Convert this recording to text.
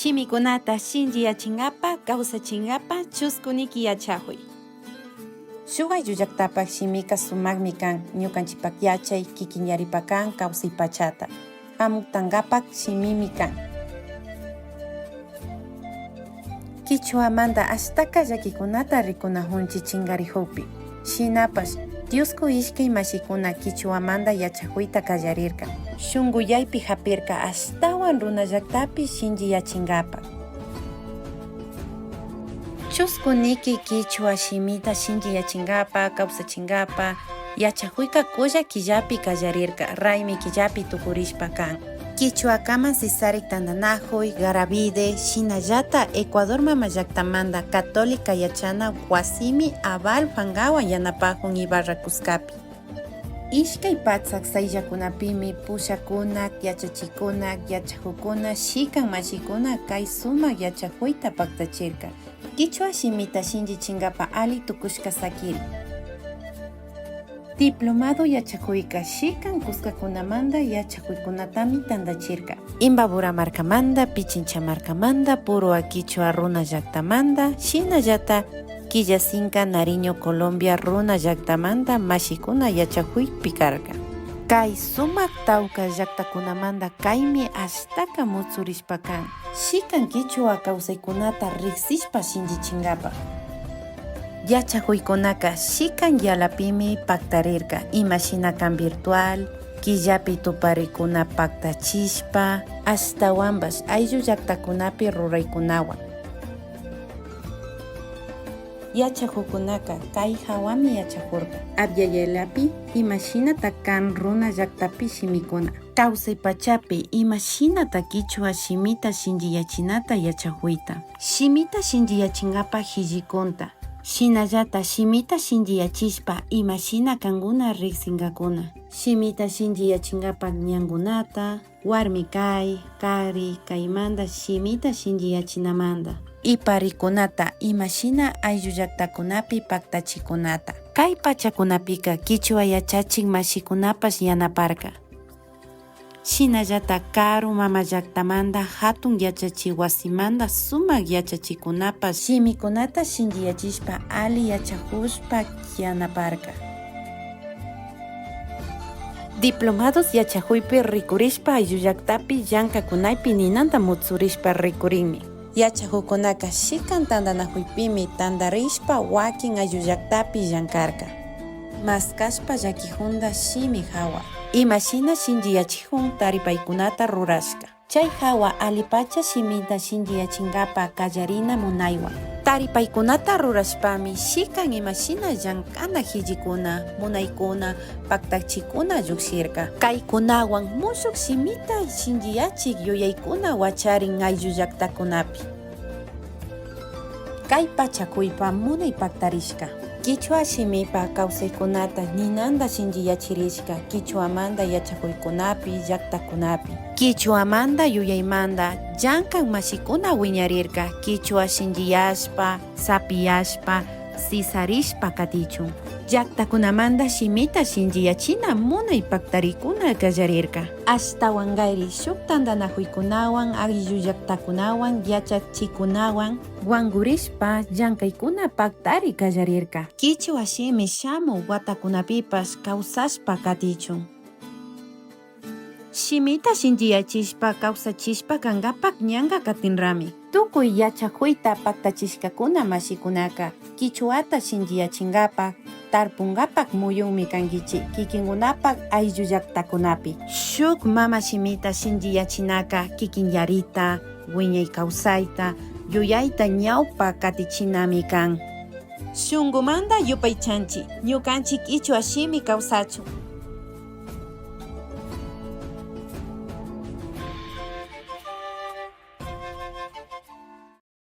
Shimikunata shinchiyachinkapak kawsachinkapak chuskuniki yachakuy. Shuk ayllu llaktapak shimika sumakmi kan, ñukanchikpak yachay kikinyaripak kan kawsay pachata, hamuktankapak shimimi kan. Kichwamanta ashtaka llakikunata rikunahunchik chinkarijukpi, shinapash Diosku ishkay mashikuna kichwamanta yachakuyta kallarirka, shunkuyaypi hapirka ashtawan runa llaktapi shinchiyachinkapak. Chuskuniki kichwa shimita shinchiyachinkapak, kawsachinkapak, yachakuyka kulla killapi kallarirka, raymi killapi tukurishpa kan. Kichwakaman sisarik tantanakuy, Garavide, shinallata Ecuador mama llaktamanta Católica yachana wasimi aval pankawan yanapakun Ibarra kuskapi. Ishkay patsak sayllakunapimi pushakunak, yachachikunak, yachakukuna, shikan mashikuna kay sumak yachakuyta paktachirka. Kichwa shimita shinchichinkapak alli tukushka sakiri. Diplomado yachakuyka shikan kuskakunamanta yachakuykunatami tantachirka. Imbabura markamanta, Pichincha markamanta, Purwa Kichwa runa llaktamanta, shinallata Quillacinca, Nariño, Colombia runa llaktamanta mashikuna yachakuypi karka. Kay sumak tawka llaktakunamanta kaymi ashtaka mutsurishpa kan. Shikan kichwa kawsaykunata riksishpa shinchichinkapak. Yachakuykunaka shikan yalapimi paktarirka imashina kan virtual, killapi tuparikuna paktachishpa, ashtawanpash ayllu llaktakunapi ruraykunawan. Yachakukunaka kay hawami yachakurka. Apyayalapi imashinata kan runa llaktapi shimikuna. Kawsay pachapi imashinata kichwa shimita shinchiyachinata yachakuyta. Shimita shinchiyachinkapak hillikunta. Shinallata shimita shinchiyachishpa imashina kankuna riksinkakuna. Shimita shinchiyachinkapak ñankunata, warmi kay, kari kaymanta shimita shinchiyachinamanta. Iparikunata imashina ayllu llaktakunapi paktachikunata. Kay pachakunapika kichwa yachachik mashikunapash yanaparka. Shinallata karu mama llaktamanta hatun yachachik wasimanta sumak yachachikunapash shimikunata shinchiyachishpa alli yachakushpa yanaparka. Diplomados yachakuypi rikurishpa ayllu llaktapi llankakunaypi ninanta mutsurishpa rikurinmi. Yachakukunaka shikan tantanakuypimi tantarishpa wakin ayllu llaktapi llankarka. Maskashpa llakijunda shimi hawa. Imashina shinchiyachikun taripaykunata rurashka. Chay hawa allipacha shimita shinchiyachinkapak kallarina munaywan. Taripaykunata rurashpami shikan imashina llankana hillikuna, munaykuna, paktachikuna llukshirka. Kaykunawan mushuk shimita shinchiyachik yuyaykuna wacharin ayllu llaktakunapi. Kay pachakuypa munay paktarishka. Kichwa shimipa kawsaykunata ninanta shinchiyachirishka kichwamanta yachakuykunapi llaktakunapi. Kichwamanta yuyaymanta llankan mashikuna wiñarirka kichwa shinchiyashpa, sapiyashpa, sisarishpa katichun. Llaktakunamanta shimita shinchiyachina munay paktarikuna kallarirka. Ashtawankari shuk tantanakuykunawan ayllu llaktakunawan yachachikunawan wankurishpa llankaykuna paktari kallarirka. Kichwa shimi shamuk watakunapipash kawsashpa katichun. Shimita shinchiyachishpa kawsachishpa kankapak ñanka katinrami. Tukuy yachakuyta paktachishkakuna mashikunaka kichwata shinchiyachinkapak tarpunkapak muyunmi kankichik kikinkunapak ayllu llaktakunapi. Shuk mama shimita shinchiyachinaka kikinyarita, wiñay kawsayta, yuyayta ñawpa katichinami kan. Shunkumanta yupaychanchik, ñukanchik kichwa shimi kawsachun.